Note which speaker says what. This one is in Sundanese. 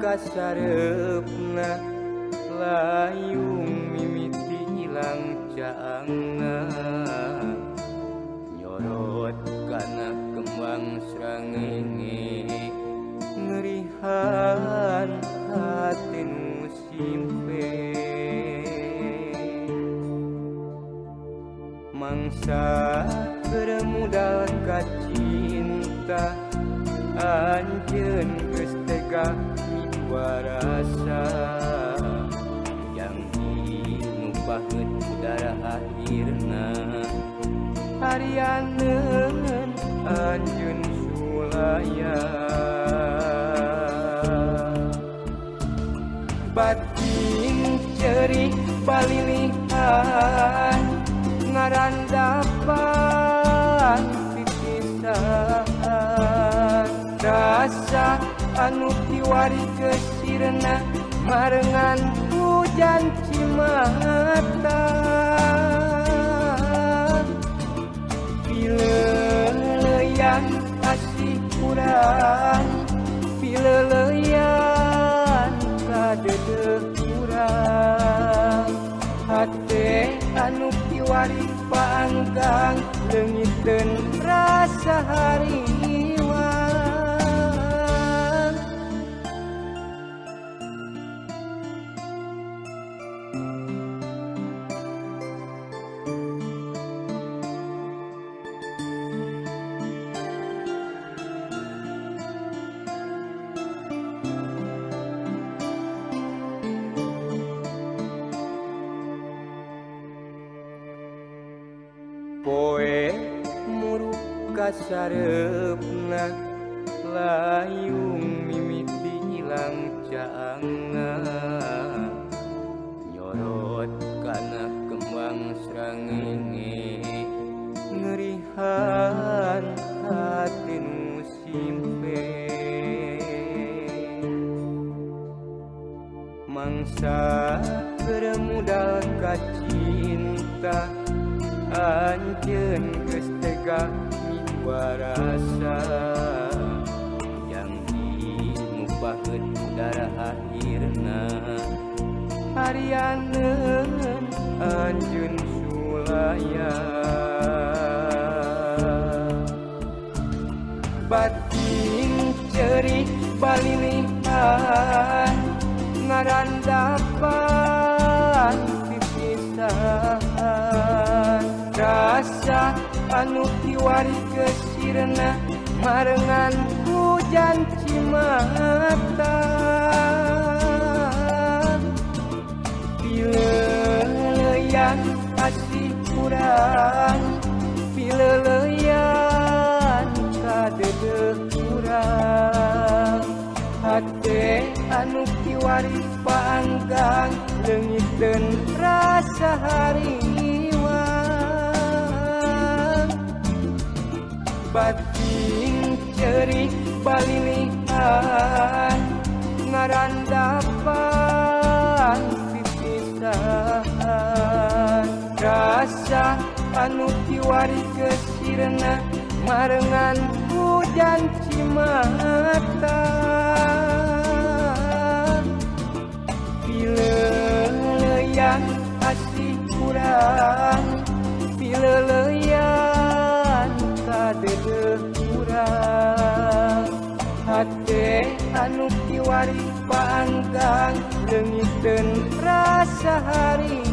Speaker 1: Kasareupna layung mimiti ilang caangna nyorot kana kembang srangenge ngerihan hati nu simpe mangsa keur mudal ka cinta anjeun geus tega rasa yang nu paheut udara akhirna harianeun anjeun sulaya batin ceuri balilihan ngarandapan pipisahan rasa anu kiwari kesirna marengan hujan cimata pileleyan asih urang pileleyan kadedeh urang hate anu kiwari paanggang leungiteun rasa hari. Poe muruk kasareupna layung mimiti ilang caangna nyorot kana kembang srangenge ngerihan hati nu simpe mangsa keur mudal ka cinta anjeun geus tega miwarasa janji nu paheut udara akhirna harianeun anjeun sulaya batin ceuri balilihan ngarandapan pipisahan rasa anu kiwari kesirna marengan hujan cimata pileleyan asih urang pileleyan kadedeh urang hate anu kiwari paanggang leungiteun rasa hari. Batin ceuri balilihan ngarandapan pipisahan rasa anu kiwari kesirna marengan hujan cimata pileleyan asih urang pileleyan kadedeh urang hate anu kiwari paanggang leungiteun rasa hari.